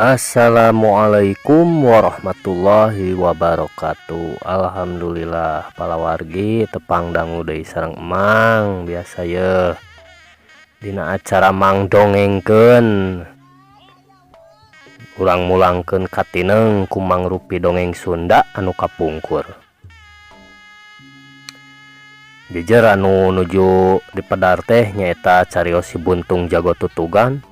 Assalamualaikum warahmatullahi wabarakatuh. Alhamdulillah palawargi tepang dangu deui sareng Emang biasa ye dina acara Mang dongengkeun urang mulangkeun katineng ku mangrupi dongeng Sunda anu kapungkur. Jejer anu nuju dipedar teh nyaeta carios Si Buntung Jago Tutugan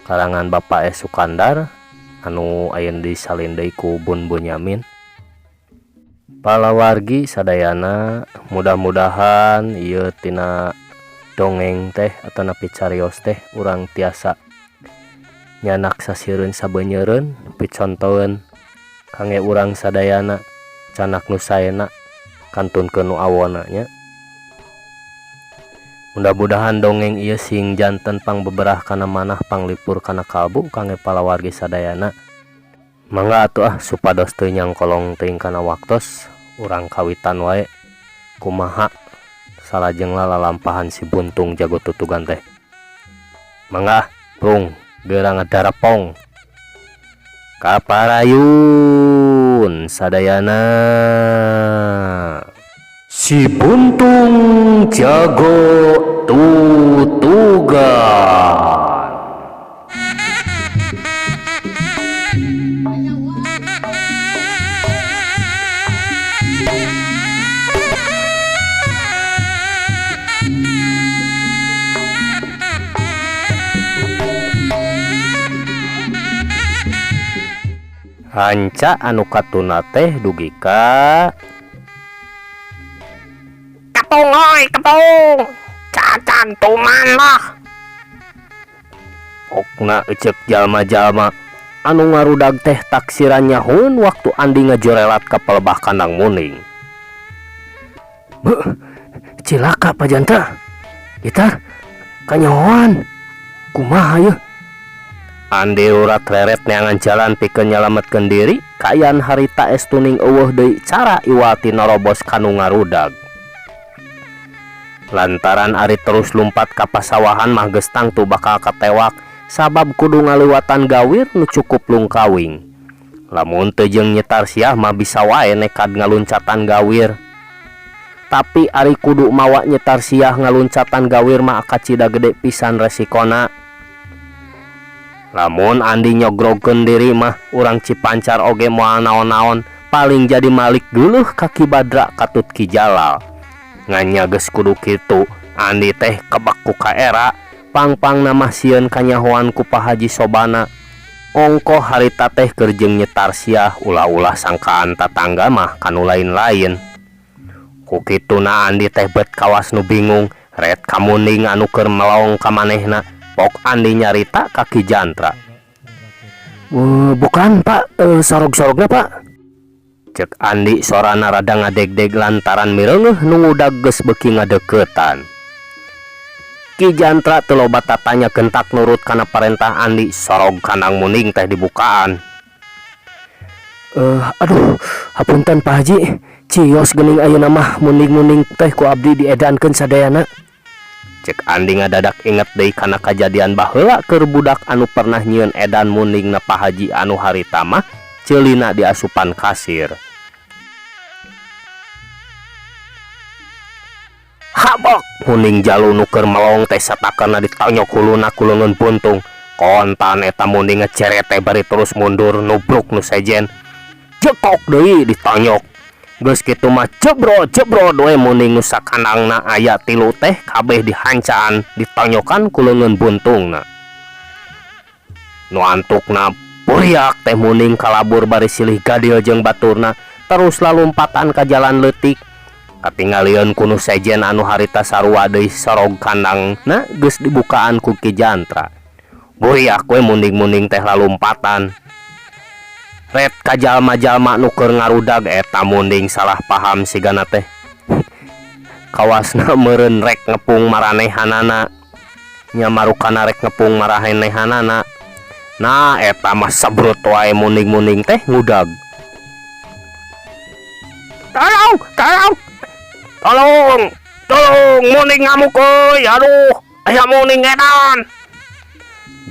karangan Bapak E Sukandar anu ayeuna disalin deui ku Bun Bunyamin. Palawargi sadayana, mudah-mudahan ieu tina dongeng teh atanapi carios teh urang tiasa nyandak sasireun sabenyeureun picontoeun kangge urang sadayana, candak nu saena kantunkeun nu awona nya. Mudah-mudahan dongeng ieu sing janten pangbeberah kana manah, panglipur kana kalbu kangge palawargi sadayana. Mangga atuh ah, supados teu nyangkolong teuing kana waktos, urang kawitan wae kumaha salajengna lalampahan Si Buntung Jago Tutugan teh. Mangga ah, prung geura ngadarapong kaparayun sadayana. Si Buntung Jago Tutugan. Hanca anu katuna teh dugi ka Kepung oi, kepung. Cacangtungan lah. Pokna ecek jalma-jalma anu ngarudag teh taksiran nyahoeun waktu Andi ngajorelat ka palebah kandang munding. Beuh, cilaka Pak Janta. Gitar kanyahoan. Kumaha yeuh? Andi urat reret neangan jalan pikeun nyalametkeun diri, kaayaan harita estuning euweuh deui cara iwati narobos kanu ngarudag. Lantaran ari terus lumpat ka pasawahan mah geus tangtu bakal katewak sabab kudu ngaliwatan gawir nu cukup lungkawing. Lamun teu jeung Nyi Tarsiah mah bisa wae nekad ngaluncatan gawir. Tapi ari kudu mawa Nyi Tarsiah ngaluncatan gawir mah kacida gede pisan resikona. Lamun Andi nyogrogkeun diri mah urang Cipancar oge moal naon-naon, paling jadi malik geuleuh ka Ki Badra katut Ki Jalal. Ngan geus kudu kitu, Andi teh kebek ku kaera, pang-pangna mah sieun kanyahoan ku Pak Haji Sobana. Ongkoh harita teh keur jeung Nyi Tarsiah, ulah-ulah sangkaan tatangga mah kanu lain-lain. Ku kituna Andi teh bet kawas nu bingung, ret ka munding anu keur melong ka manehna. Pok Andi nyarita ka Ki Jantra. Bukan Pak, sorog-sorogna Pak. Cek Andi sorana rada ngadegdeg lantaran mireungeuh nu ngudag geus beuki ngadeukeutan. Ki Jantra teu loba tatanya gentak nurut kana parentah Andi, sorog kandang munding teh dibukaan. Aduh, hapunten Pak Haji, cios geuning ayeuna mah munding-munding teh ku abdi diedankeun sadayana. Cek Andi ngadadak inget deui kana kajadian baheula keur budak anu pernah nyieun edan mundingna Pak Haji anu harita mah ceulina diasupan kasir. Habok munding jalu nu keur melong teh satakeunna ditonyok huluna ku leungeun buntung. Kontan eta munding ngecerete bari terus mundur nubruk nu sejen. Jekok deui ditonyok. Geus kitu mah jebro jebro we munding nu sakandangna aya tilu teh kabeh dihancaan ditonyokan ku leungeun buntungna. Nu antukna buriak teh munding kalabur bari silih gadil jeung baturna terus lalumpatan ka jalan leutik. Katingalieun ku nu sejen anu harita sarua deui sorog kandangna geus dibukaan ku Ki Jantra. Buriak we munding-munding teh lalumpatan. Ret ka jalma-jalma nu keur ngarudag eta munding salah paham sigana teh. Kawasna meureun rek ngepung maranehanana. Nya marukana rek ngepung maranehanana. Nah eta mah sebrut wae munding-munding teh ngudag. Tolong, tolong. Tolong, tolong munding ngamuk euy, aduh, aya munding edan.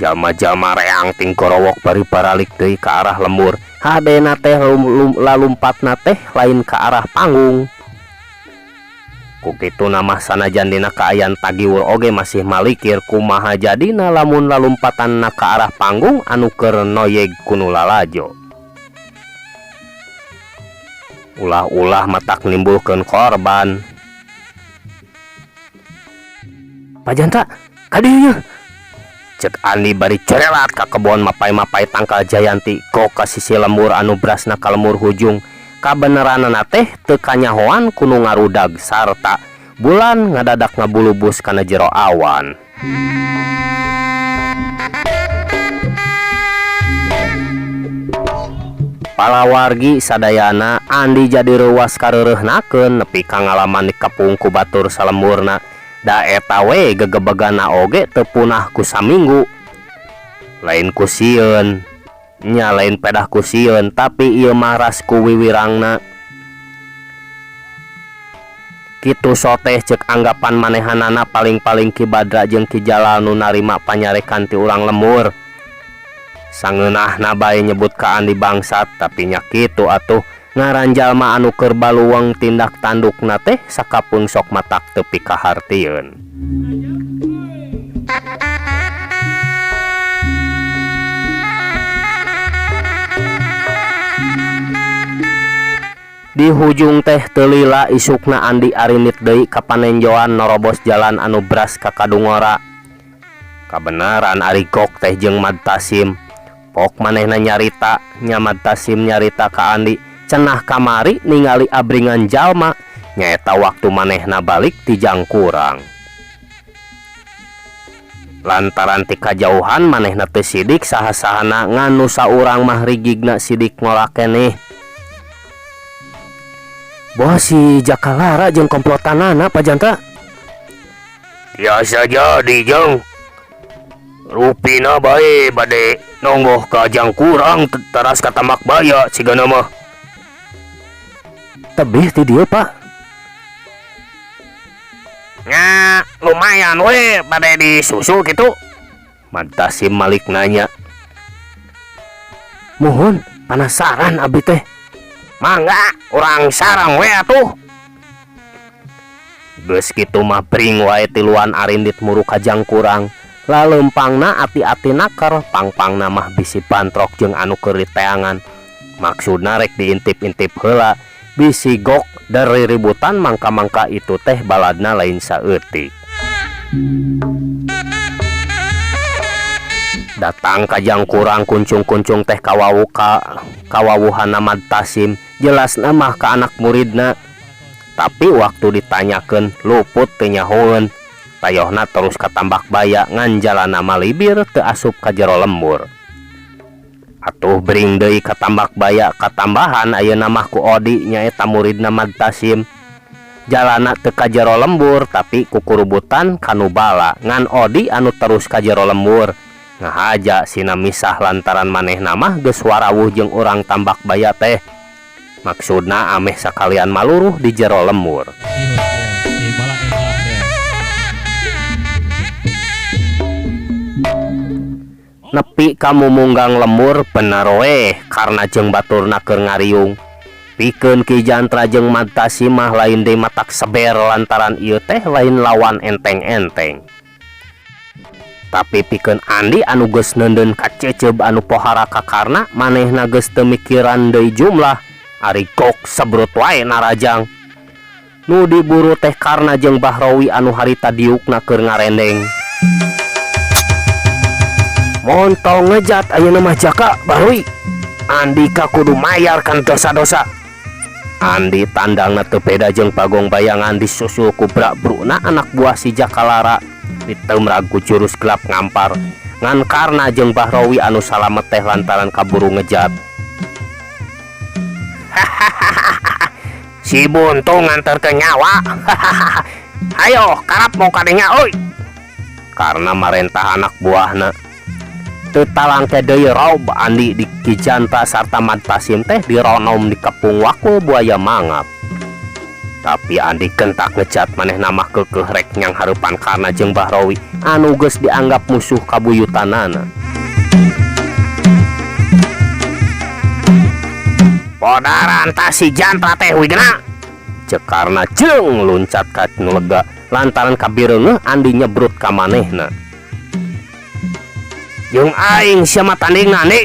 Jalma-jalma reang ting gorowok bari baralik deui ka arah lembur. Hadena teh lalumpatna teh lain ka arah panggung. Ku kituna mah sanajan dina kaayaan tagiwur oge masih malikir kumaha jadina lamun lalumpatanna ka arah panggung anu keur noyeg ku nu lalajo. Ulah-ulah matak nimbulkeun korban. Pak Janta, ka dieu yeuh. Cek Andi bari cerelat ka kebon mapai-mapai tangkal jayanti go ka sisi lembur anu brasna ka lemur hujung. Kabeneranana teh teu kanyahoan ku nu ngarudag sarta bulan ngadadak ngabulubus kana jero awan. Palawargi sadayana Andi jadi reuwas kareureuhnakeun nepi ka ngalaman dikepung ku batur salemburna. Da eta we gegebeganna oge teu punah ku saminggu. Lain ku sieun, nya lain pedah ku sieun tapi ieu mah ras ku wiwirangna. Kitu soteh ceuk anggapan manehanana paling-paling Ki Badra jeung Ki Jalal nu narima panyarekan ti urang lembur. Sangeunahna bae nyebut ka Andi bangsat tapi nya kitu atuh ngaran jalma anu keur baluweung tindak tandukna teh sakapeung sok matak teu pikahartieun. Di hujung teh teu lila isukna Andi arinit deui ka panenjoan norobos jalan anu bras ka Kadungora. Kabeneran ari Gok teh jeung Mad Tasim. Pok manehna nyarita, nya Mad Tasim nyarita ka Andi, cenah kamari ningali abringan jalma, nyaeta waktu manehna balik ti Jangkurang. Lantaran ti kajauhan manehna teu sidik saha-sahana ngan nu saurang mah rigigna sidik ngolak keneh. Boh si Jakalara jeung komplotanana Pak Janta. Biasa jadi jang. Rupina bae bade nonggoh ka Jangkurang teras ka Tambak Baya sigana mah. Tebih ti dieu Pak. Nya lumayan we bade disusul kitu. Mad Tasim malik nanya. Muhun panasaran abdi teh. Mangga urang sareng we atuh. Geus kitu mah bring wae tiluan arindit muru ka Jangkurang. Laleumpangna ati-ati naker, pangpangna mah bisi bantrok jeung anu keur diteangan. Maksudna rek diintip-intip heula, bisi gok dari ributan mangka-mangka itu teh baladna lain saeutik. Datang ka Jangkurang kuncung-kuncung teh kawawu ka kawawuhana Mad Tasim, jelasna mah ka anak muridna. Tapi waktu ditanyakeun luput teu nyahoeun. Tayohna terus ka Tambak Baya ngan jalana malibir teu asup ka jero lembur. Atuh bring deui ka Tambak Baya katambahan ayeuna mah ku Odi nyaeta muridna Mad Tasim. Jalana teu ka jero lembur tapi kukurubutan ka nu bala ngan Odi anu terus ka jero lembur. Ngahaja sina misah lantaran manehna mah geus warawuh jeung urang Tambak Baya teh. Maksudna ameh sakalian maluruh di jero lembur. Nepi ka mumunggang lembur bener weh karena jeung baturna keur ngariung. Pikeun Ki Jantra jeung Mad Tasim mah lain deui matak seber lantaran ieu teh lain lawan enteng-enteng. Tapi pikeun Andi anu geus neundeun kaceceub anu pohara ka Karna manehna geus teu mikiran deui jumlah ari gok sebrut wae narajang. Nu diburu teh Karna jeung Bahrowi anu harita diukna keur ngarendeng. Montong ngejat ayeuna mah Jaka Bahrowi. Andika kudu mayar kan dosa-dosa. Andi tandangna teu beda jeung Bagong bayangan disusul ku brak-brukna anak buah si Jakalara. Ditemrag ku jurus gelap ngampar. Ngan Karna jeung Bahrowi anu salamet teh lantaran kaburu ngejat. Si buntung nganterkeun nyawa. Hayo karap mau kadinya euy. Karna marentah anak buahna. Teu talangke deui rob Andi di Ki Jantra sarta Mad Tasim teh dironom di kepung wakul buaya mangap. Tapi Andi gentak ngejat manehna mah keukeuh rek nyanghareupan Karna jeung Bahrowi anu geus dianggap musuh kabuyutanana. Podaran tah si Jantra teh wigena. Ceuk Karna jeung luncat ka nu lega lantaran kabireungeuh Andi nyebrut ka manehna. Jeung aing sia mah tandingna Andi.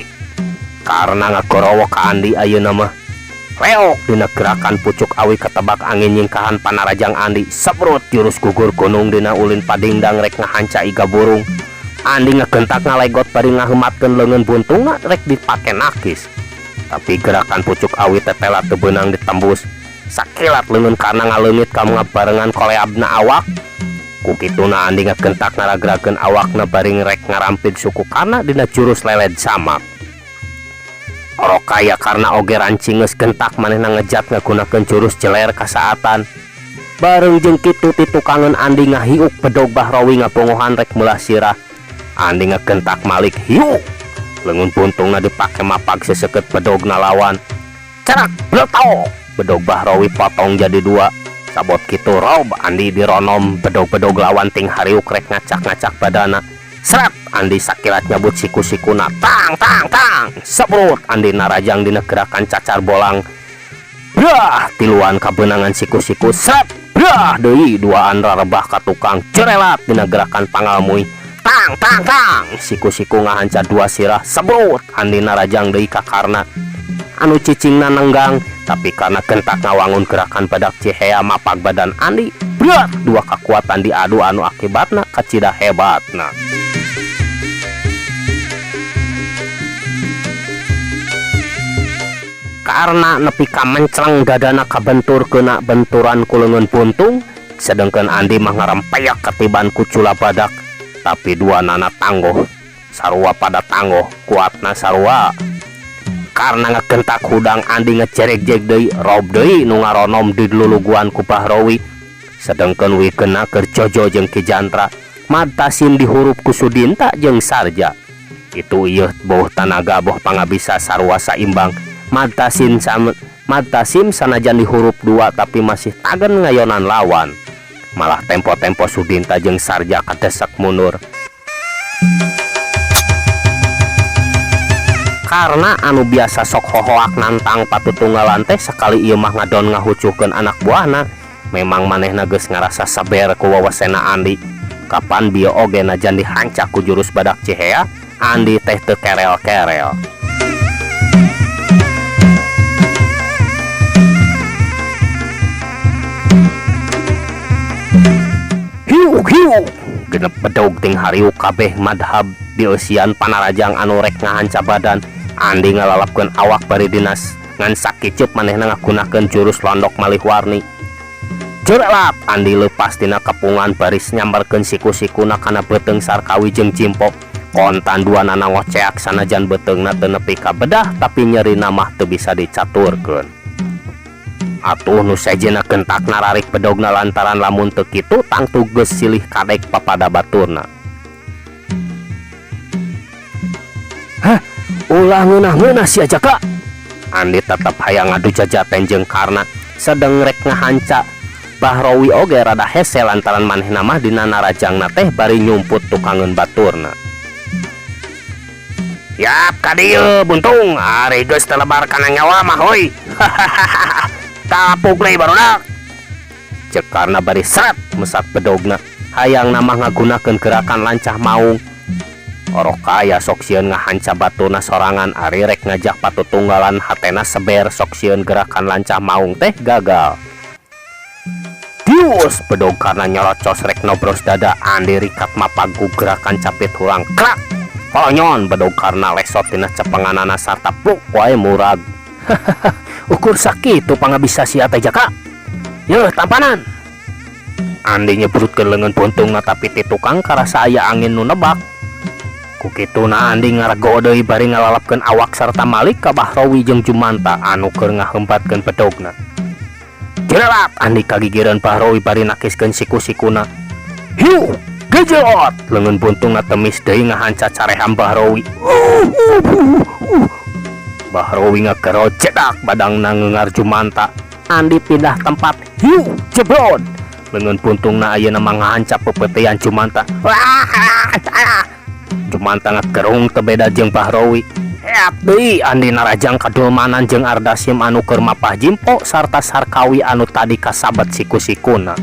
Karna ngagorowok ka Andi ayeuna mah. Leok dina gerakan pucuk awi ketebak angin nyingkahan panarajang Andi sebrut jurus gugur gunung dina ulin padingdang rek ngahanca iga burung. Andi ngegentak ngalegot bari ngaheumatkeun leungeun buntungna rek dipake nakis. Tapi gerakan pucuk awi tetela teu beunang ditembus. Sakilat leungeun Karna ngaleungit ka ngabarengan koleabna awak. Ku kituna Andi ngegentak ngaragrakeun awakna bari rek ngarampid suku Karna dina jurus leled samak. Orok kaya karena oge rancing geus gentak manehna ngejat ngagunakeun jurus jeler kasaatan. Bareng jeung kitu titukangeun Andi ngahiuk bedog Bahrowi ngabongohan rek meulah sirah. Andi ngegentak malik hiuk. Leungeun buntungna dipake mapag seseukeut bedogna lawan. Cerak bletok bedog Bahrowi potong jadi dua. Sabot kitu rob Andi dironom bedog-bedog lawan ting hariuk rek ngacak-ngacak badana. Seret Andi sakilat nyabut siku-sikuna tang tang tang sebrut Andi narajang dina gerakan cacar bolang. Brah tiluan kabeunangan siku-siku seret brah deui duaan rarebah ka tukang cerelat dina gerakan pangalmui tang tang tang siku-siku ngahanca dua sirah sebrut Andi narajang deui ka Karna anu cicingna nenggang tapi karena gentak ngawangun gerakan badak cihea mapag badan Andi berat dua kekuatan diadu anu akibatna kacida hebatna. Karena nepi ka mencleng dadana kabentur kena benturan ku leungeun buntung, sedengkeun Andi mah ngarempeyak ketiban ku cula badak, tapi dua nana tanggoh sarua pada tanggoh kuatna sarua. Karena ngegentak hudang Andi ngejerek-jek deui rob deui nu ngaronom di luluguan ku Bahrowi, sedengkeun wigena keur jojo jeung Ki Jantra madtasim dihurup ku Sudinta jeung Sarja. Itu ieu boh tanaga boh pangabisa sarua saimbang. Madtasim madtasim sanajan dihurup dua tapi masih tagen ngayonan lawan. Malah tempo-tempo Sudinta jeung Sarja kadesek mundur. Karena anu biasa sok hohoak nantang patutunggalan teh sekali ieu mah ngadon ngahucuhkeun anak buahna. Memang manehna geus ngarasa saber ku wawasena Andi. Kapan bieu oge najan dihancak ku jurus badak cihea, Andi teh teu kerel-kerel. Hiuk hiuk genep bedog ting hariuk kabeh madhab dieusian panarajang anu rek ngahanca badan. Andi ngalalapkeun awak bari dinas ngan sakicup manehna ngagunakeun jurus londok malih warni. Jerelap Andi leupas tina kepungan baris nyambarkeun siku-sikuna kana beuteung Sarkawi jeung Jimpo. Kontan dua nana ngoceak sanajan beuteungna teu nepi ka bedah tapi nyerina mah teu bisa dicaturkeun. Atuh nu sejenna gentak nararik bedogna lantaran lamun teu kitu tangtu geus silih kadek papada baturna. Hah, ulah ngeunah-ngeunah sia Jaka. Andi tetep hayang ngadu jajaten jeung Karna sedeng rek ngahanca. Bahrowi oge rada hese lantaran manehna mah dina narajangna teh bari nyumput tukangeun baturna. Yap ka dieu buntung ari geus telebar kana nyawa mah heuy. Tapuk deui barudak. Ceuk Karna bari seret mesat bedogna. Hayangna mah ngagunakeun gerakan lancah maung. Orok kaya sok sieun ngahanca batuna sorangan ari rek ngajak patutunggalan hatena seber sok sieun gerakan lancah maung teh gagal. Dius bedog Karna nyerocos rek nobros dada Andi rikat mapagu gerakan capit hulang krak. Konyon bedog Karna lesot tina cepenganana sarta pluk wae murag. Ukur sakitu pangabisa sia teh Jaka. Yeuh tampanan. Andi nyebrutkeun leungeun buntungna tapi ti tukang karasa aya angin nu nebak. Ku kituna Andi ngarego deui bari ngalalapkeun awak sarta malik ka Bahrowi jeung Jumanta anu keur ngahempatkeun bedogna. Jelelap Andi kagigireun Bahrowi bari nakiskeun siku-sikuna. Hiu, gejot leungeun buntungna temis deui ngahanca careham Bahrowi. Bahrowi ngagero jedak badangna ngeungar Jumanta. Andi pindah tempat. Hiu jebrod. Leungeun puntungna ayeuna mah ngahancap pepeutean Jumanta. Jumanta ngagerung teu beda jeung Bahrowi. Heat deui Andi Narajang kadulmanan jeung Ardasim anu keur mapah jimpo sarta Sarkawi anu tadi kasabet siku-sikuna.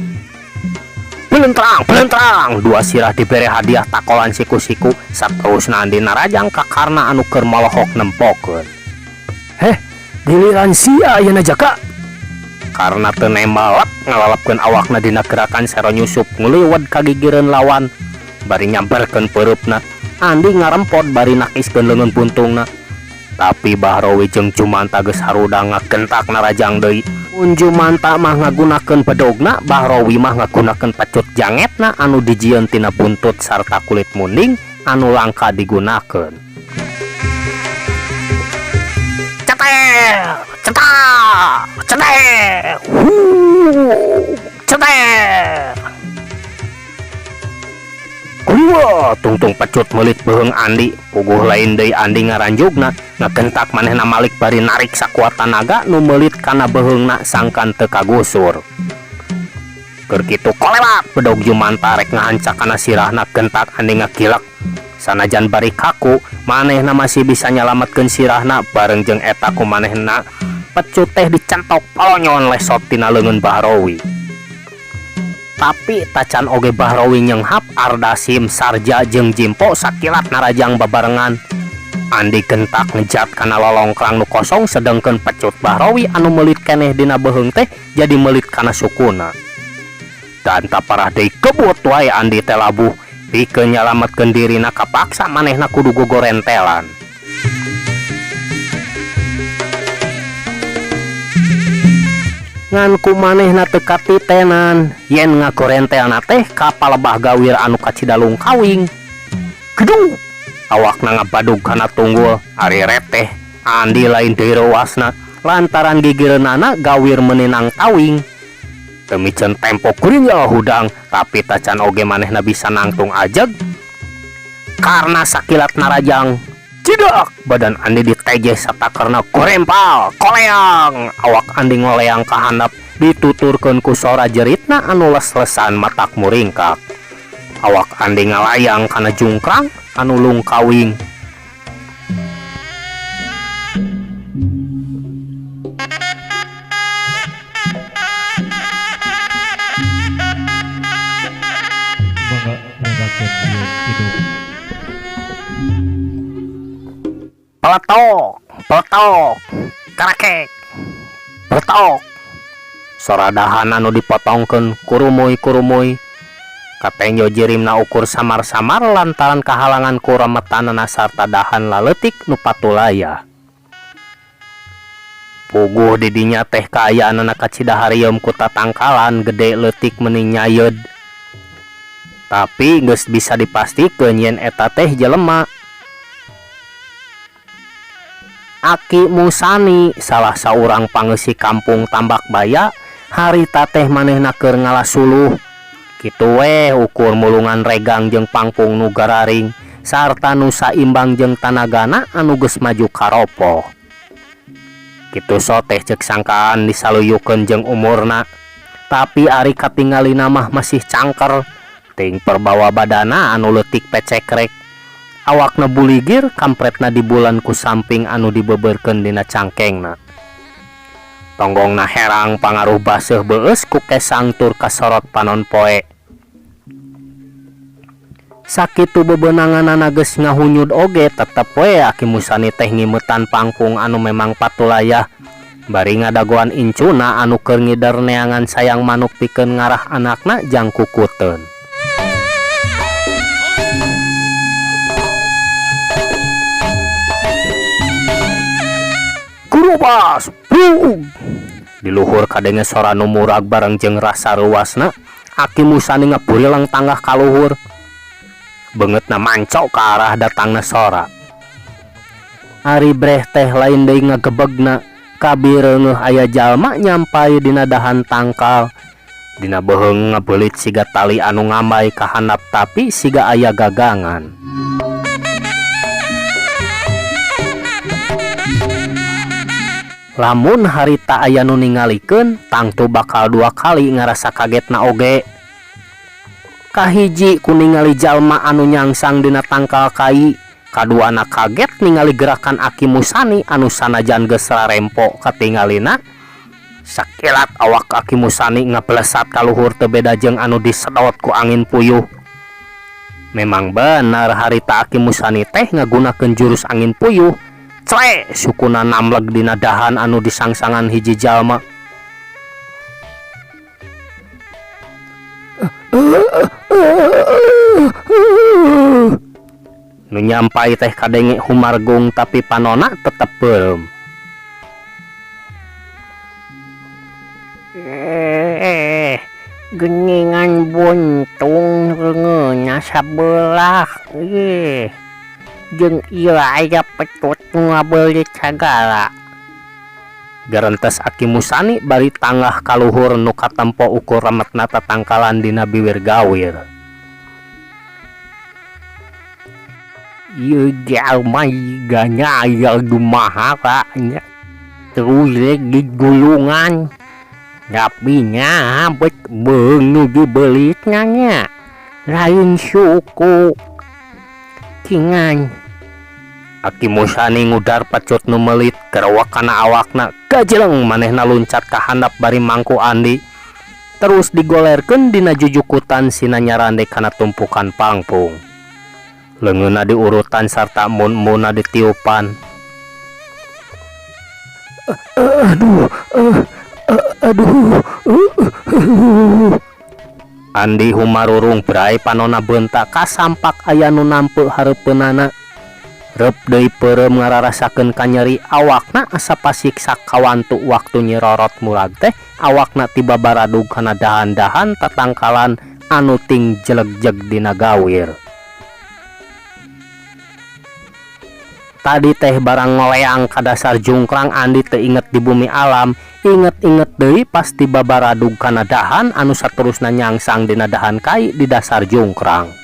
Belentrang, belentrang, dua sirah dibere hadiah takolan siku-siku saterusna Andi Narajang ka Karna anu keur molohok nempokeun. Heh, giliran sia ayeuna Jaka. Karna teu nembal ngalalepkeun awakna dina gerakan sero nyusup nguliwed ka gigireun lawan bari nyamperkeun peureupna. Andi ngarempot bari nakiskeun leungeun puntungna. Tapi Bahrowi jeung Jumanta geus harudang ngagentak Narajang deui. Mun Jumanta mah ngagunakeun bedogna, Bahrowi mah ngagunakeun pecut jangetna anu dijieun tina buntut sarta kulit munding anu langka digunakeun. Ceter, cetar, ceter, wuh, ceter. Kedua, tungtung pecut meulit beuheung Andi, puguh lain deui Andi ngaranjugna, ngagentak manehna malik bari narik sakuat tanaga nu meulit kana beuheungna sangkan teu kagusur. Keur kitu kolewat bedog Jumanta rek ngahancak kana sirahna gentak Andi ngagilek. Sanajan bari kaku, manehna masih bisa nyalametkeun sirahna bareng jeung eta ku manehna pecut teh dicentok polonyon lesot tina leungeun Bahrowi. Tapi tacan oge Bahrowi nyenghap Ardasim, Sarja jeung Jimpo sakilat Narajang babarengan. Andi gentak ngejat kana lolongkrang nu kosong sedengkeun pecut Bahrowi anu meulit keneh dina beuheung teh jadi meulit kana sukuna. Dan taparah deui kebut wae Andi teh labuh pikeun nyalametkeun dirina kapaksa manehna kudu gogorentelan. Ngan ku manehna teu katitenan yen ngagorentelna teh ka palebah gawir anu kacida lungkawing. Gedung awakna ngabadug kana tunggul ari reteh Andi lain deui reuasna lantaran gigireunana gawir meninang tawing. Teu miceun tempo kuring hudang tapi tacan oge manehna bisa nangtung ajeg karena sakilat Narajang. Cidak badan Andi ditejeh satakerna gorempal koleang awak Andi ngoleang ka handap dituturkeun ku sora jeritna anu les-lesan matak muringkak. Awak Andi ngalayang kana jungkrang anu lungkawing. Mangga nyanggakeun ieu kidung. Peletok, peletok, karakek, peletok. Sora dahan anu dipotongkeun kurumuy-kurumuy. Katenjo jirimna ukur samar-samar lantaran kahalangan ku remetanana sarta dahan laleutik nu patulaya. Puguh di dinya teh kaayaanana kacida harieum ku tatangkalan gede leutik meuni nyayeud. Tapi geus bisa dipastikeun yen eta teh jelema. Aki Musani salah saurang pangeusi kampung Tambak Baya harita teh manehna keur ngala suluh. Kitu weh ukur mulungan regang jeung pangpung nu gararing sarta nu saimbang jeung tanagana anu geus maju karopoh. Kitu so teh ceuk sangkaan disaluyukeun jeung umurna. Tapi ari katingalina mah masih cangker ting perbawa badana anu leutik pecekrek. Awakna buligir kampretna di bulan ku samping anu dibeberkeun dina cangkengna. Tonggongna herang pangaruh baseuh beueus ku kesang tur kasorot panon poe. Sakitu bebenanganana geus ngahunyud oge tetep we Aki Musani teh ngimetan pangpung anu memang patulayah. Bari ngadagoan incuna anu keur ngider neangan sayang manuk pikeun ngarah anakna jang kukuteun. Kurubas, brug. Di luhur kadenge sora nu murag bareng jeung rasa reuasna, Aki Musani ngaburileng tanggah ka luhur. Beungeutna mancok ka arah datangna sora. Ari breh teh lain deui ngagebegna, kabireungeuh aya jalma nyampai dina dahan tangkal. Dina beuheung ngabeulit siga tali anu ngambay ka handap tapi siga aya gagangan. Lamun harita aya nu ningalikeun tangtu bakal dua kali ngarasa kagetna oge. Kahiji ku ningali jalma anu nyangsang dina tangkal kai, kaduana kaget ningali gerakan Aki Musani anu sanajan geus rarempo katingalina. Sakilat awak Aki Musani ngabelesat ka luhur teu beda jeung anu disedot ku angin puyuh. Memang bener harita Aki Musani teh ngagunakeun jurus angin puyuh. Cle sukuna namleg dina dahan anu disangsangan hiji jalma. Nu nyampai teh kadenge humargung tapi panona tetep beureum. Geningan buntung reungeuna sabelah ih. Jeung ieu aya pecut nu ngabeulit sagala. Gerentes Aki Musani bari tanggah ka luhur nu katempo ukur remetna tatangkalan dina biwir gawir. Ieu jalma jigana aya dumahara nya terus digulungan. Tapi nya bet beung nu dibelitna nya lain suku cingan. Aki Musani ngudar pecut nu melit gerewek kana awakna gajeleng manehna luncat ka handap bari mangku Andi terus digolerkeun dina jujukutan sina nyarande kana tumpukan pangpung. Leungeunna diurutan sarta mun-munna ditiupan. Aduh, aduh. Andi humarurung brai panona beunta kasampak aya nu nampeu hareupeunana. Reup deui peureum ngararasakeun kanyeri awakna asa pasiksa kawantu waktu nyirorot murag teh awakna tiba baradug kana dahan-dahan tatangkalan anu ting jelegjeg dina gawir. Tadi teh barang ngoleang ka dasar jungkrang Andi teu inget di bumi alam, inget-inget deui pas tiba baradug kana dahan anu saterusna nyangsang dina dahan kai di dasar jungkrang.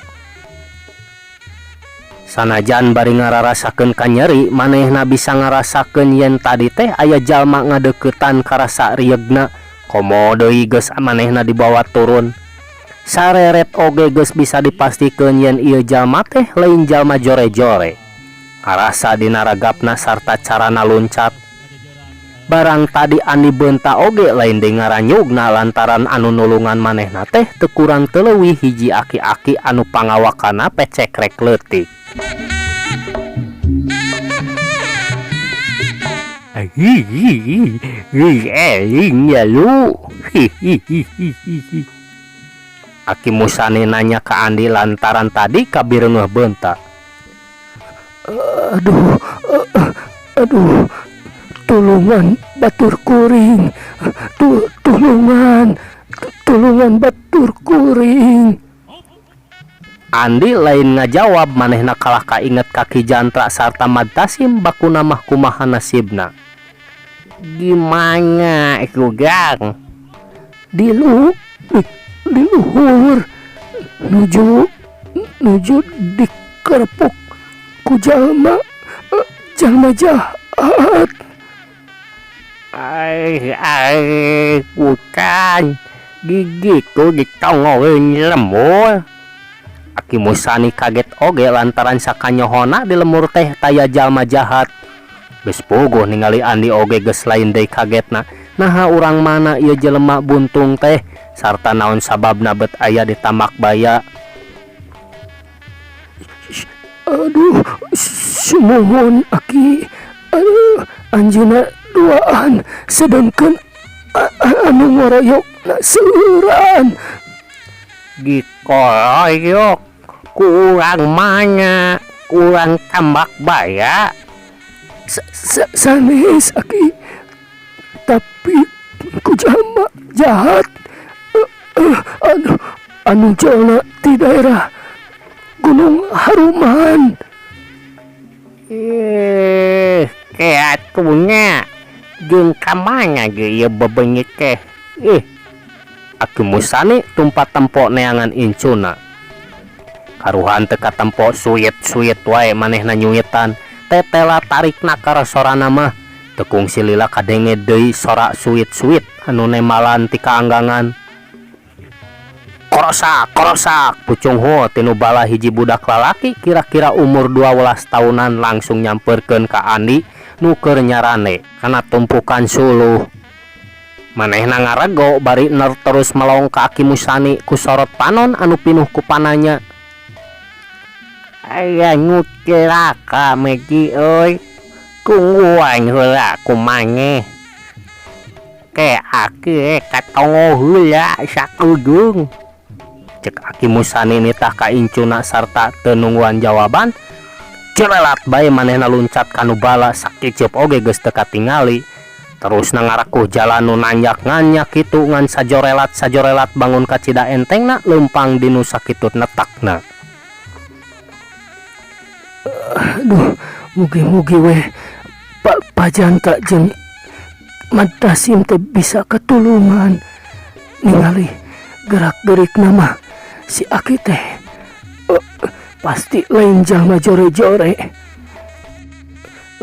Sanajan bari ngararasakeun kanyeri, manehna bisa ngarasakeun yen tadi teh aya jalma ngadeuketan karasa rieugna, komo deui geus manehna dibawa turun. Sareret oge geus bisa dipastikeun yen ieu jalma teh lain jalma jore-jore. Karasa dina ragapna sarta carana luncat. Barang tadi Andi beunta oge lain deui ngaranyugna lantaran anu nulungan manehna teh teu kurang teu leuwih hiji aki-aki anu pangawakana pecekrek leutik. Aki Musani nanya ka Andi lantaran tadi kabireungeuh beunta. Aduh, aduh, tulungan batur kuring, tulungan, tulungan batur kuring. Andi lain ngajawab manehna kalah kainget ka Ki Jantra sarta Madtasim bakuna mah kumaha nasibna. Gimana Sugang? Di luhur nuju dikerpuk ku jalma jahat. Ai bukan gigiku ditongolin lemur. Aki Musani kaget oge lantaran sakanyohona di lemur teh taya jalma jahat. Geus puguh ningali Andi oge geus lain deui kagetna. Naha urang mana ieu jelema buntung teh sarta naon sababna bet aya di tamak baya. Aduh, sumuhun Aki. Aduh, anjeunna duaan sedengkeun anu ngoroyokna seueuran. Dikoroyok kurang mana, kurang tambak baya. Sanes Aki, tapi ku jalma jahat. Anu jolna di daerah Gunung Haruman. Keatunya jeung ka mana ge ieu bebeungit teh. Aki Musani tumpat tempo neangan incuna. Karuhan teu katempo suit-suit wae manehna nyuitan. Tetela tarikna ka sorana mah. Teu kungsi lila kadenge deui sora suit-suit anu nembalan ti kaanggangan. Korosak, korosak, pucunghul ti nu bala hiji budak lalaki kira-kira umur 12 taunan langsung nyampeurkeun ka Andi nu keur nyarande kana tumpukan suluh. Manehna ngarego bari ner terus melong ka Aki Musani ku sorot panon anu pinuh ku pananya. Aya nu cilaka Megi euy, tungguan heula ku maneh. Ke aki katongo heula sakudeung. Cek Aki Musani nitah ka incuna sarta teu nungguan jawaban. Cilelat bae manehna luncat ka nu bala sakiceup oge geus teu katingali. Terusna ngarakuh jalan nu nanjak nganyak kitu ngan sajorelat-sajorelat bangun kacida entengna leumpang di nu sakitu netakna. Aduh, mugi-mugi weh Pak Pajanta jeung Mad Tasim teh bisa ketulungan. Ningali gerak-gerikna mah si Aki teh pasti lain jalma jore-jore.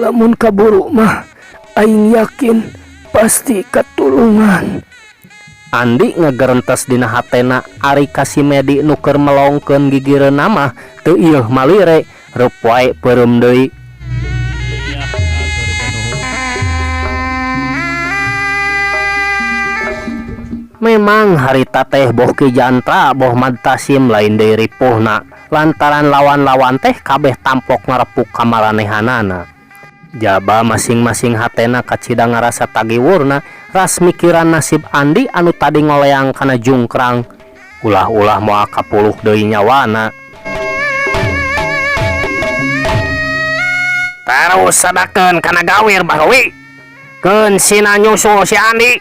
Lamun kaburu mah aing yakin pasti ketulungan. Andi ngegerentes dina hatena ari ka si Medi nu keur melongkeun gigireunna mah teu ieuh malire reup wae peureum deui. Ya, hatur nuhun. Memang harita teh boh Ki Jantra boh Mad Tasim lain deui ripuhna lantaran lawan-lawan teh kabeh tampok ngarepuk ka maranehanana. Jaba masing-masing hatena kacida ngarasa tagiwurna ras mikiran nasib Andi anu tadi ngoleang kana jungkrang. Ulah-ulah moal kapuluh deui nyawana. Terus sadakeun kana gawir Bahrowi. Keun sina nyusul si Andi.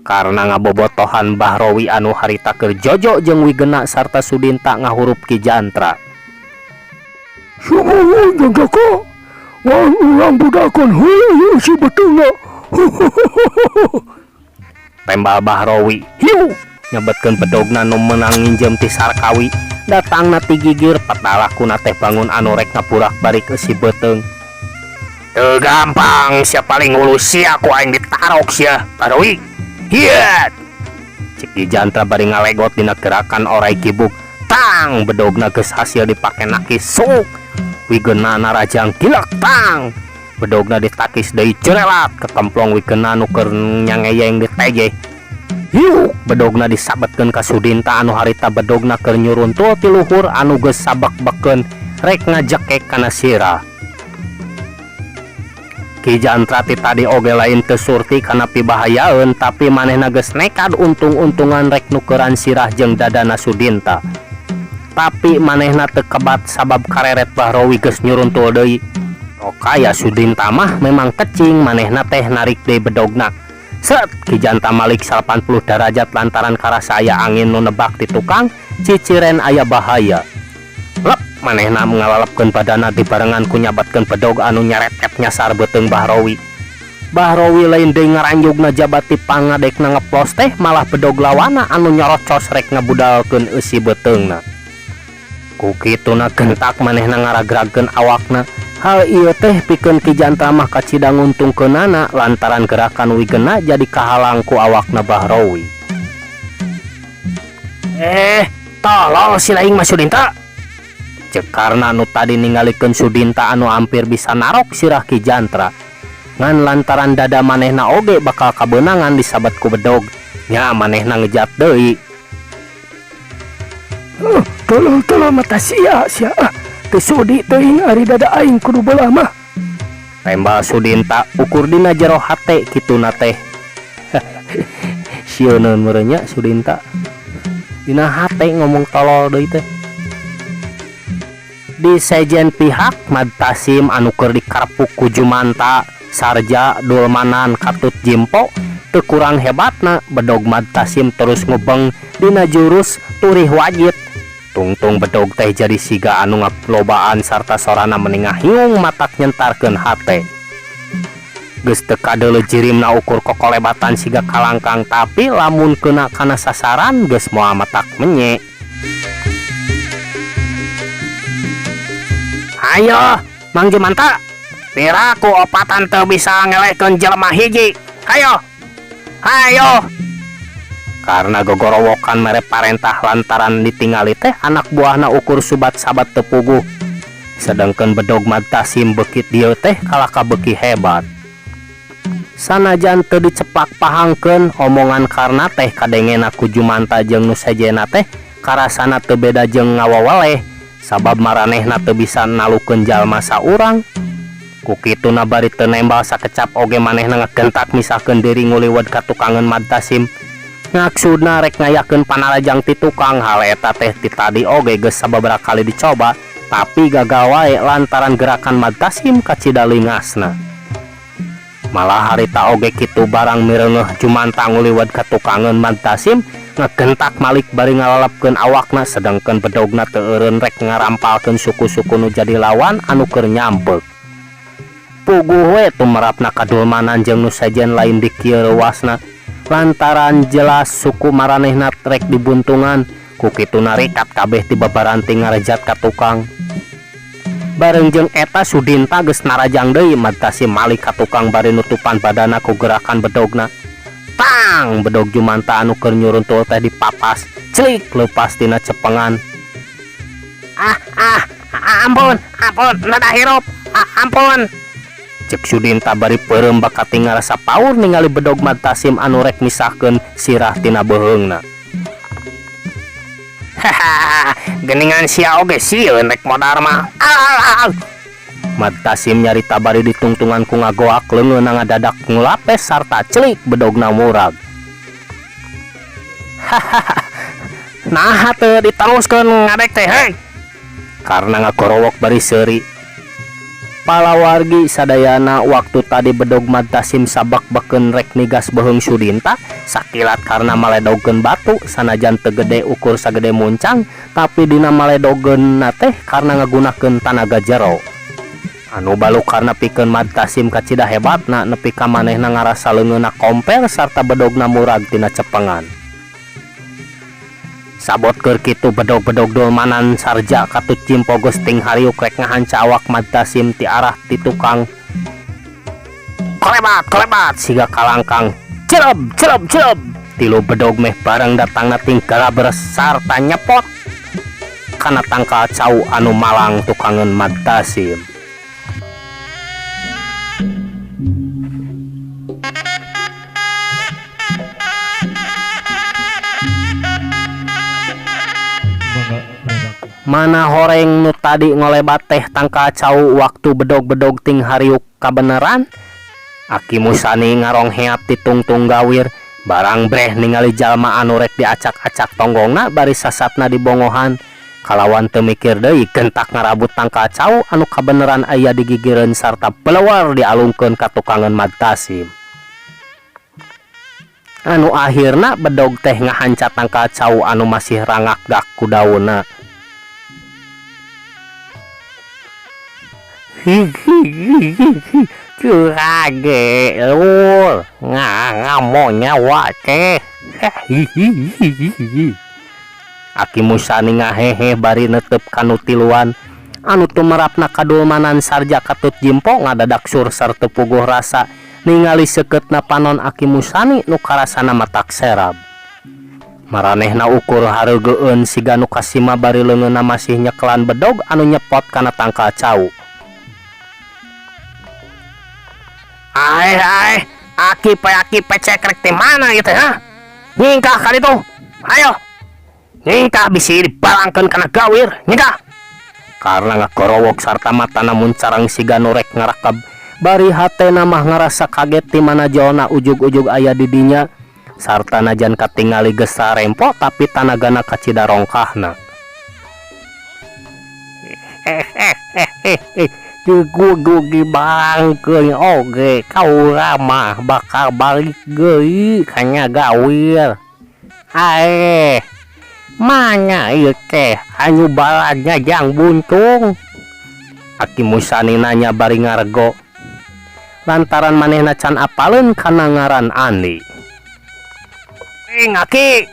Karena ngabobotohan Bahrowi anu harita keur jojo jeung Wigena sarta Sudinta ngahurup Ki Jantra. Sumuhun Jaka, ngan urang budakan heula si beteungna. Tembal Bahrowi, hiu nyebetkeun bedogna nu meunang nginjem ti Sarkawi. Datangna ti gigir petalakuna teh bangun anu rek ngaburak balik eusi beuteung. Teu gampang sia paling ngulus sia ku aing ditarok sia Bahrowi. Hiat. Cek Ki Jantra bari ngalegot dina gerakan orai gibuk. Tang bedogna geus hasil dipake nakis suk. Wigena narajang gilak tang. Bedogna ditakis deui cerelat ketemplong wigena nu keur nyangeyeng di teje. Hiuk bedogna disabetkeun ka Sudinta anu harita bedogna keur nyuruntul ti luhur anu geus sabek-bekeun rek ngajekek kana sirah. Ki Jantra ti tadi oge lain teu surti kana pibahayaeun tapi manehna geus nekad untung-untungan rek nukeran sirah jeung dadana Sudinta. Tapi manehna teu kebat sabab kareret Bahrowi geus nyuruntul deui. Rokaya Sudinta mah memang kecing manehna teh narik deui bedogna. Set Ki Jantra malik 80 derajat lantaran karasa aya angin nu nebak di tukang ciciren aya bahaya. Lep manehna ngalalepkeun badana dibarengan ku nyabatkeun bedog anu nyaretet nyasar beuteung Bahrowi. Bahrowi lain deui ngaranjugna jabati pangadekna ngeplos teh malah bedog lawana anu nyorocos rek ngabudalkeun eusi beuteungna. Ku kituna gentak manehna ngaragragkeun awakna. Hal ieu teh pikeun Ki Jantra mah kacida nguntungkeunana lantaran gerakan wigena jadi kahalang ku awakna Bahrowi. Tolol si laing mah Sudinta. Cek karna nu tadi ningalikeun Sudinta anu hampir bisa narok sirah Ki Jantra. Ngan lantaran dada manehna oge bakal kabeunangan disabet ku bedog. Nya manehna ngejat deui. Tolol-tolol mata sia sia. Teu sudi teuing ari dada aing kudu belah mah. Tembal Sudinta ukur dina jero hate kituna teh. Sieuneun meureun nya Sudinta. Dina hate ngomong tolol deui teh. Di sejen pihak Mad Tasim anu keur dikarepuk ku Jumanta, Sarja, Dulmanan, Katut Jimpo teu kurang hebatna bedog Mad Tasim terus ngubeng dina jurus turih wajit. Tungtung bedog teh jadi siga anu ngalobaan sarta sorana meningah hiung matak nyentarkeun hate. Geus teu kadeuleu jirimna ukur kokolebatan siga kalangkang tapi lamun kena kana sasaran geus moal matak menye. Ayo, Mang Jumanta. Piraku opatan teu bisa ngelehkeun jelema hiji. Hayo. Hayo. Karna gogorowokan mere parentah lantaran ditingali teh anak buahna ukur subat-sabat teu puguh. Sedengkeun bedog Madtasim beuki dieu teh kalaka beuki hebat. Sanajan teu diceplak pahangkeun omongan Karna teh kadengena ku Jumanta jeung nu sejenna teh karasana teu beda jeung ngawaweleh sabab maranehna teu bisa nalukeun jalma saurang. Ku kituna bari teu nembal sakecap oge manehna ngagentak misahkeun diri nguliwet ka tukangeun Madtasim. Maksudna rek ngayakeun panarajang ti tukang hal eta teh ti tadi oge geus sababaraha kali dicoba tapi gagal wae lantaran gerakan Madtasim kacida lingasna. Malah harita oge kitu barang mireungeuh Jumanta nguliwet ka tukangeun Madtasim ngagentak malik bari ngalalepkeun awakna sedengkeun bedogna teu eureun rek ngarampalkeun suku-suku nu jadi lawan anu keur nyampeuk. Puguh we tumerapna kadulmanan jeung nu sejen lain di kieu reuasna lantaran jelas suku maranehna rek dibuntungan ku kituna rikat kabeh ti babaranting ngarejat ka tukang. Bareng jeung eta Sudinta geus narajang deui Madtasim malik ka tukang bari nutupan badana ku gerakan bedogna. Tang bedog Jumanta anu keur nyuruntul teh dipapas, celik leupas tina cepengan. Ah ah ampun ampun nada hirup ah, ampun. Cek Sudinta bari peureum bakati ngarasa paur ningali bedog Madtasim anu rek misahkeun sirah tina beuheungna. Hahaha, geningan sia oge sieun rek modar mah. Ah, ah, ah. Madtasim nyarita bari ditungtungan ku ngagoak leungeunna ngadadak ngulapes sarta celik bedogna murag. Hahaha, naha teu diteruskeun ngadek teh heuy. Karna ngagorowok bari seuri. Palawargi sadayana waktu tadi bedog Madtasim sabak-bakeun rek nigas beuheung Sudinta sakilat karna maledogkeun batu sanajan teu gede ukur sagede muncang tapi dina maledogeunna teh karna ngagunakeun tanaga jero. Anu baluk karna pikeun Madtasim kacida hebatna nepi ka manehna ngarasa leungeunna kompel sarta bedogna murag tina cepengan. Sabot keur kitu bedog-bedog dulmanan sarja katut jimpo geus ting hariuk rek ngahanca awak Madtasim ti arah ti tukang. Kolebat kolebat siga kalangkang celeb celeb celeb tilu bedog meh bareng datangna ting galaber sarta nyepot kana tangkal cau anu malang tukangeun Madtasim. Mana horeng nu tadi ngolebat teh tangkal cau waktu bedog-bedog ting hariuk kabeneran? Aki Musani ngarong heap ti tungtung gawir, barang breh ningali jalma anu rek diacak-acak tonggongna bari sasatna dibongohan. Kalawan teu mikir deui gentak ngarabut tangkal cau anu kabeneran aya di gigireun sarta belewar dialungkeun ka tukangeun Madtasim. Anu akhirna bedog teh ngahanca tangkal cau anu masih rangakgak ku daunna. Curage lur ngamo nyawa teh. Aki Musani ngahehe bari netep kanu tiluan anu tumerapna kadulmanan sarja katut jimpo ngadadak sursar teu puguh rasa ningali seukeutna panon Aki Musani nu karasana matak serab. Maranehna ukur hareugeun siga nu kasima bari leungeunna masih nyekelan bedog anu nyepot kana tangkal cau. Aeh aeh, aki pe aki pecek rek ti mana ieu teh ha? Nyingkah ka ditu. Hayo. Nyingkah bisi dibalangkeun kana gawir, nyingkah. Karna ngagorowok sarta matana muncarang siga nu rek ngarakeb, bari hatena mah ngarasa kaget ti mana jolna ujug-ujug aya di dinya sarta najan katingali geus sarempo tapi tanagana kacida rongkahna. Kudu dibalangkeun oge kaula mah bakal balik deui kana gawir. Aeh, mana ieu teh anu baladna jang buntung? Aki Musani nanya bari ngarego. Lantaran manehna can apaleun kana ngaran Andi. Ing aki,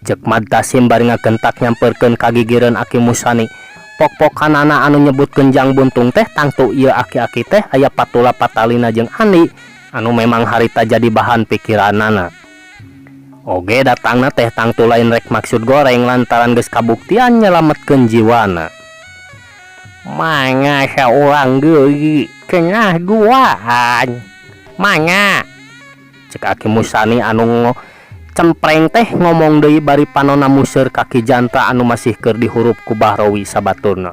ceuk Madtasim bari ngagentak nyamperkeun ka gigireun Aki Musani. Pok-pokanana anu nyebutkeun Jang Buntung teh tangtu ieu aki-aki teh aya patula patalina jeung Andi anu memang harita jadi bahan pikiranana. Oge datangna teh tangtu lain rek maksud goreng lantaran geus kabuktian nyelametkeun jiwana. Mangga saurang deui cenah duaan. Mangga. Cek Aki Musani anu cempreng teh ngomong deui bari panona museur ka Ki Jantra anu masih keur dihurup ku Bahrowi sabaturna.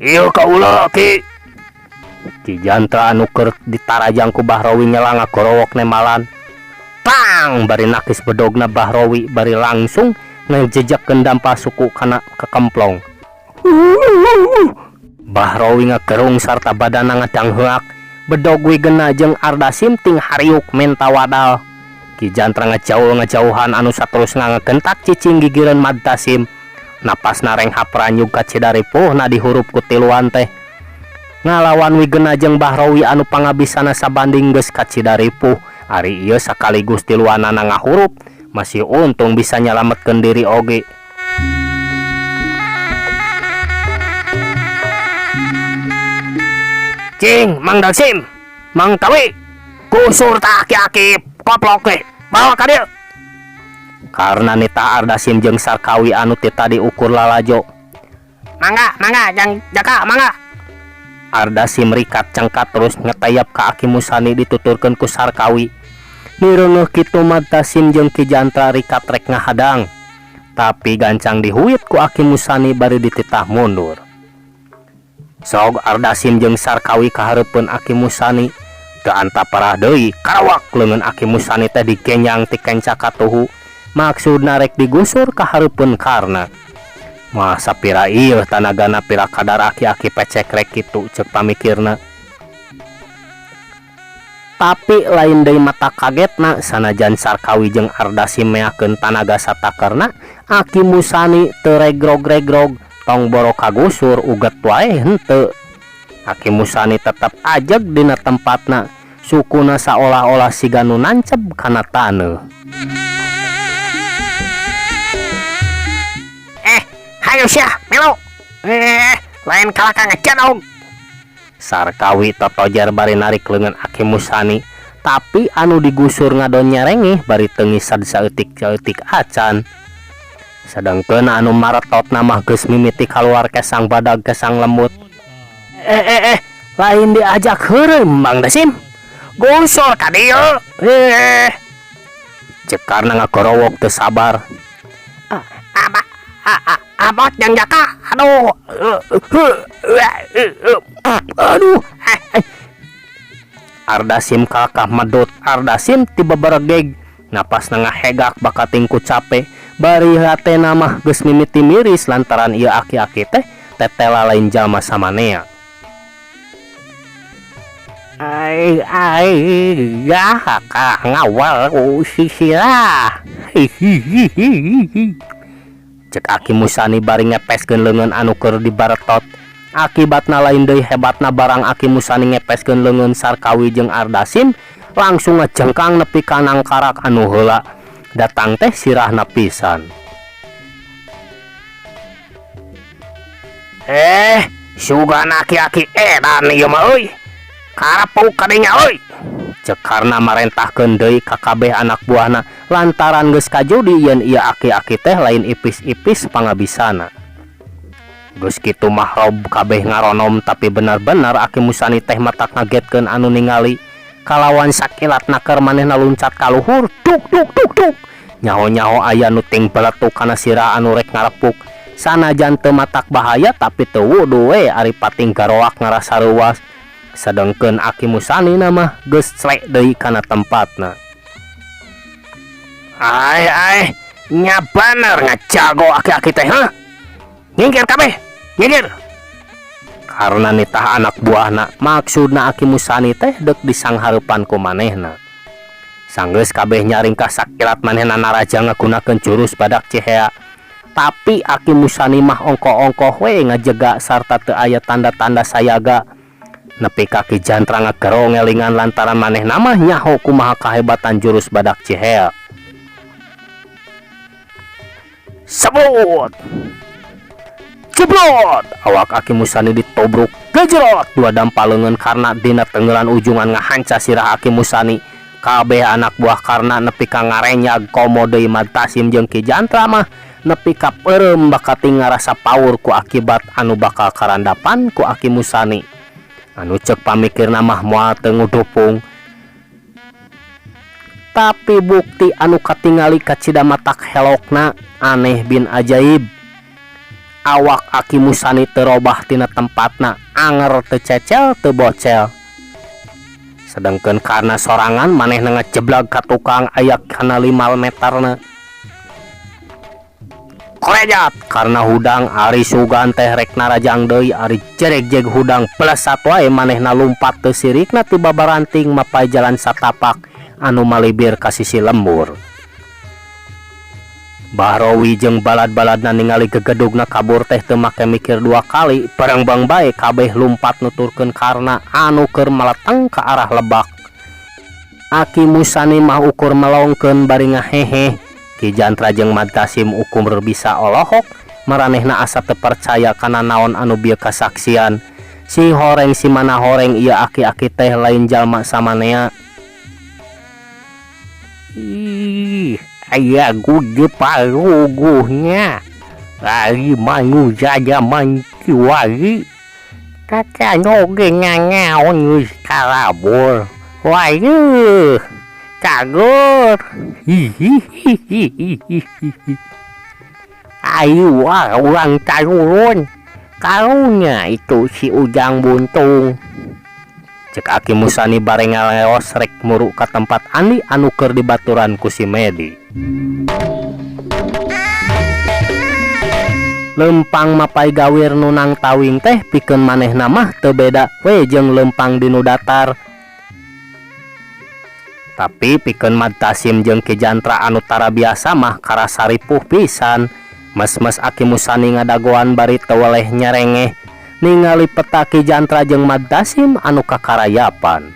Ieu kaula Ki. Ki Jantra anu keur ditarajang ku Bahrowi nyela ngagorowok nembalan. Tang bari nakis bedogna Bahrowi bari langsung ngejejakkeun dampal suku kana kekemplong. Bahrowi ngagerung sarta badana ngadangheak, bedog wigena jeung Ardasim ting hariuk menta wadal. Ki Jantra ngajaul ngajauhan anu saterusna ngagentak cicing gigireun Madtasim. Napasna renghap ranyug kacida ripuhna dihurup ku tiluan teh. Ngalawan wigena jeung Bahrowi anu pangabisana sabanding geus kacida ripuh, ari ieu sakaligus tiluanana ngahurup, masih untung bisa nyalametkeun diri oge. Cing, Mang Dalsim, Mang Kawi, gusur tah aki-aki koplok teh, bawa ka dieu. Karna nitah Ardasim jeung Sarkawi anu ti tadi ukur lalajo. Mangga, mangga, jang jaka, mangga. Ardasim rikat cengkat terus ngetayap ka Aki Musani dituturkeun ku Sarkawi. Nireungeuh kitu Madasim jeung Ki Jantra rikat rek ngahadang. Tapi gancang dihuit ku Aki Musani bari dititah mundur. Sok Ardasim jeung Sarkawi kahareupeun Aki Musani. Teu antaparah deui karawak leungeun Aki Musani teh digenjang ti kenca katuhu. Maksudna rek digusur kahareupeun Karna. Masa pira ieu tanagana pira kadar aki-aki pecek rek kitu ceuk pamikirna. Tapi lain deui mata kagetna sanajan Sarkawi jeung Ardasim meakeun tanaga satakerna, Aki Musani teu regrog-regrog tong boro kagusur uget wae henteu. Aki Musani tetep ajeg dina tempatna, sukuna saolah-olah siga nu nanceb kana taneuh. Hayu sia melu. Lain kalaka ngejadog. Sarkawi totojer bari narik leungeun Aki Musani, tapi anu digusur ngadon nyarengeh bari teu ngisad saeutik-saeutik acan. Sedengkeun anu maretotna mah geus mimiti kaluar kesang badag kesang lembut. Lain diajak heureuy Mang Dasim. Gusur ka dieu. Ceuk Karna ngagorowok teu sabar. Abot jeung jaka. Aduh. Aduh. Ardasim kalakah medut, Ardasim tiba beregeg. Napasna ngahegak bakating ku cape. Bari hatena mah geus mimiti miris lantaran ieu aki-aki teh tetela lain jalma samanea. Ai ai gah kah ngawal ku sisirah. Hihihihi. Cek Aki Musani bari ngepeskeun leungeun anu keur dibaretot. Akibatna lain deui hebatna barang Aki Musani ngepeskeun leungeun Sarkawi jeung Ardasim langsung ngejengkang nepi ka nangkarak anu heula datang teh sirahna pisan. Sugan aki-aki edan ieu mah euy. Karepuk kadinya euy. Cek Karna marentahkeun deui ka kabeh anak buahna lantaran geus kajudi yen ieu aki-aki teh lain ipis-ipis pangabisana. Geus kitu mah rob kabeh ngaronom tapi bener-bener Aki Musani teh matak ngagetkeun anu ningali. Kalawan sakilat naker manehna luncat ka luhur duk duk duk duk. Nyaho-nyaho aya nu ting beletuk kana sirah anu rek ngarepuk. Sanajan teu matak bahaya tapi teu wudu we ari pating garoak ngarasa reuas. Sedengkeun Aki Musani na mah geus clek deui kana tempatna. Ai ai nya bener ngajago aki-aki teh heuh. Nyingkir kabeh, nyingkir. Karena nitah anak buahna, maksudna Aki Musani teh deuk disanghareupan ku manehna. Sanggeus kabeh nyaringkah sakilat manehna naraja ngagunakeun jurus badak cihea. Tapi Aki Musani mah ongkoh-ongkoh we ngajega sarta teu aya tanda-tanda sayaga. Nepi ka Ki Jantra ngagero ngelingan lantaran manehna mah nyaho kumaha kahebatan jurus badak cihea. Sebut. Jeblot. Awak Aki Musani ditobruk gejrot dua dampa leungeun Karna dina tenggelan ujungan ngahanca sirah Aki Musani. Kabeh anak buah Karna nepi ka ngarenyag komo deui Madtasim jeung Ki Jantra mah nepi ka peureum bakati ngarasa paur ku akibat anu bakal karandapan ku Aki Musani anu cek pamikirna mah moal teu ngudupung. Tapi bukti anu katingali kacida matak helokna aneh bin ajaib. Awak Aki Musani teu robah tina tempatna, anger teu cecel teu bocel. Sedengkeun Karna sorangan manehna ngejeblag ka tukang aya kana 5 meterna. Korejat karena hudang ari sugan teh rek narajang deui ari jeregjeg hudang pelesat wae manehna lumpat teu sirikna ti babaranting mapay jalan satapak anu malibir ka sisi lembur. Bahrowi jeung balad-baladna ningali gegedugna kabur teh teu make mikir dua kali, perengbang bae kabeh lumpat nuturkeun Karna anu keur meleteng ka arah lebak. Aki Musani mah ukur melongkeun bari ngaheheh. Ki Jantra jeung Madtasim ukur bisa olohok, maranehna asa teu percaya kana naon anu bieu kasaksian. Si horeng si mana horeng ieu aki-aki teh lain jalma samanea. Ih, aya gede paruguhnya. Ari manusia zaman kiwari. Kakak oge ngangaon geus kalabur. Wayeuh, cagur. Hihihihihihi. Ayo wah urang tarurun. Karunya itu si Ujang Buntung. Cek Aki Musani bare ngaleos rek muru ka tempat Andi anu keur dibaturan ku si Medi. Lempang mapai gawir nu nang tawing teh pikeun manehna mah teu beda we jeung lempang di nu datar. Tapi pikeun Madtasim jeung Ki Jantra anu tara biasa mah karasa ripuh pisan. Mes-mes Aki Musani ngadagoan bari teu weleh nyerengeh ningali peta Ki Jantra jeung Madtasim anu kakarayapan.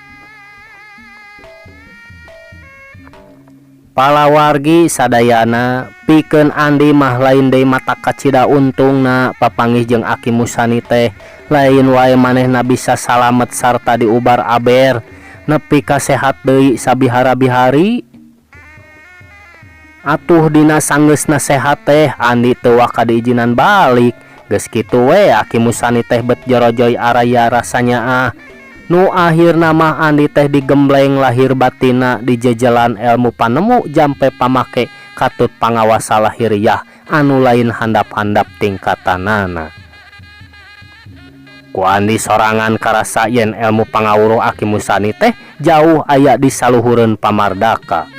Palawargi sadayana pikeun Andi mah lain deui mata kacida untungna papanggih jeung Aki Musani teh lain wae manehna bisa salamet sarta diubar aber nepi ka sehat deui sabihara-bihari. Atuh dina sanggeusna sehat teh Andi teu waka diizinan balik. Geus kitu we Aki Musani teh bet jorojoy araya rasanya ah. Nu akhirna mah Andi teh digembleng lahir batina di jejelan ilmu panemu jampe pamake katut pangawasa lahiriah anu lain handap-handap tingkatanana. Ku Andi sorangan karasa yen ilmu pangawuruh Aki Musani teh jauh aya di saluhureun pamardaka.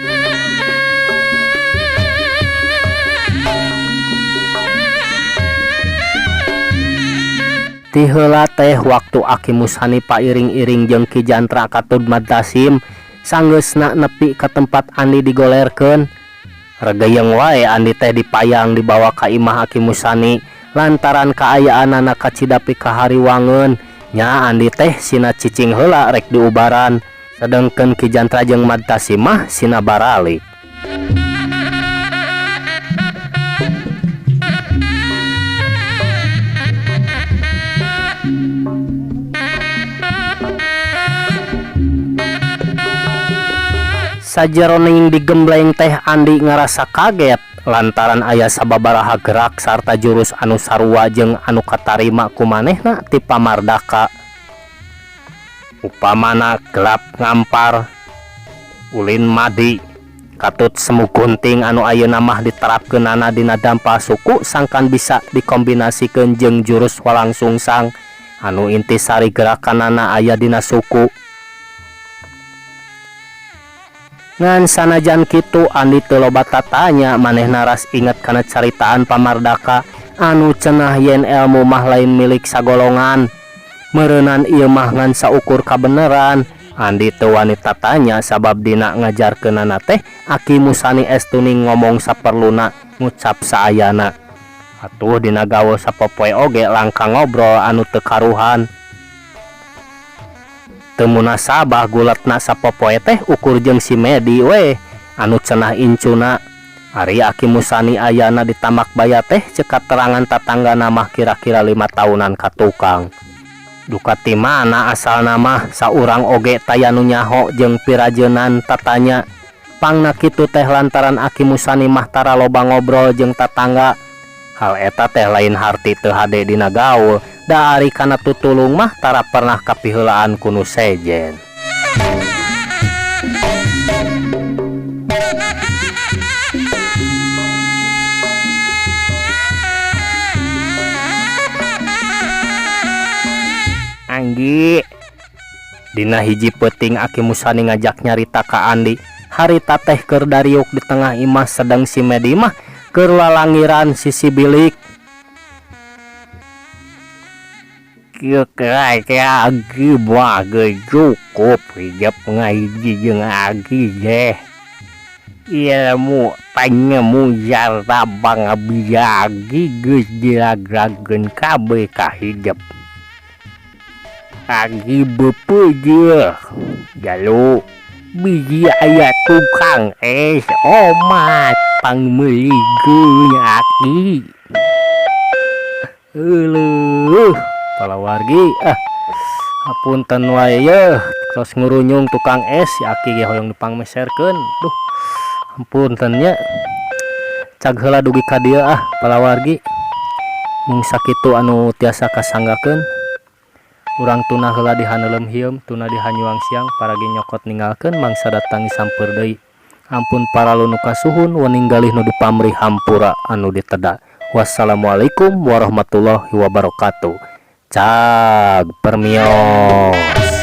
Ti heula teh waktu Aki Musani pairing-iring jeung Ki Jantra katud Madtasim sanggeusna nepi ka tempat Andi digolerkeun. Regeyeng wae Andi teh dipayang dibawa ka imah Aki Musani lantaran kaayaanana kacida pikahariwangeun. Nya Andi teh sina cicing heula rek diubaran, sedengkeun Ki Jantra jeung Madtasim mah sina baralik. Sajeroning digembleng teh Andi ngarasa kaget lantaran aya sababaraha gerak sarta jurus anu sarua jeung anu katarima ku manehna ti pamardaka. Upamana gelap ngampar, ulin madi, katut semu gunting anu ayeuna mah diterapkeunana dina dampal suku sangkan bisa dikombinasikeun jeung jurus walang sungsang anu intisari gerakanana aya dina suku. Ngan sanajan kitu Andi teu loba tatanya manehna ras inget kana caritaan pamardaka anu cenah yen elmu mah lain milik sagolongan. Meureunan ieu mah ngan saukur kabeneran. Andi teu wani tatanya sabab dina ngajarkeunana teh Aki Musani estuning ngomong saperluna ngucap saayana. Atuh dina gaul sapopoe oge langka ngobrol anu teu karuhan. Teu munasabah guletna sapopoe teh ukur jeung si Medi we anu cenah incuna. Ari Aki Musani ayana di Tambakbaya teh cek katerangan tatanggana mah kira-kira 5 tahunan ka tukang. Duka ti mana asalna mah saurang oge taya nu nyaho jeung pirajeunan tatanya. Pangna kitu teh lantaran Aki Musani mah tara loba ngobrol jeung tatangga. Hal eta teh lain harti teu hade dina gaul, da ari kana tutulung mah tara pernah kapiheulaan ku nu sejen. Anggi Dina hiji peuting Aki Musani ngajak nyarita ka Andi. Harita teh keur dariuk di tengah imah sedeng si Medi mah keur lalangiran sisi bilik. Kieu teh Agi mah geus cukup hijep ngahiji jeung Agi teh. Ilmu panemu jarta pangabija Agi geus diragragkeun kabeh ka hijep. Agi beupeujeuh jalu biji aya tukang es omat pangmeulikeun Aki. Euleuh palawargi ah hapunten wae yeuh tos ngurunyung tukang es si Aki ge hoyong dipangmeserkeun. Duh hapunten nya cag heula dugi ka dieu ah palawargi mung sakitu anu tiasa kasanggakeun. Urang tuna heula di haneuleum hieum tuna di hanyuang siang paragi nyokot ninggalkeun mangsa datang sampeur deui. Ampun paralu nu kasuhun wening galih nu dipamrih hampura anu diteda. Wassalamualaikum warahmatullahi wabarakatuh. Cag permios.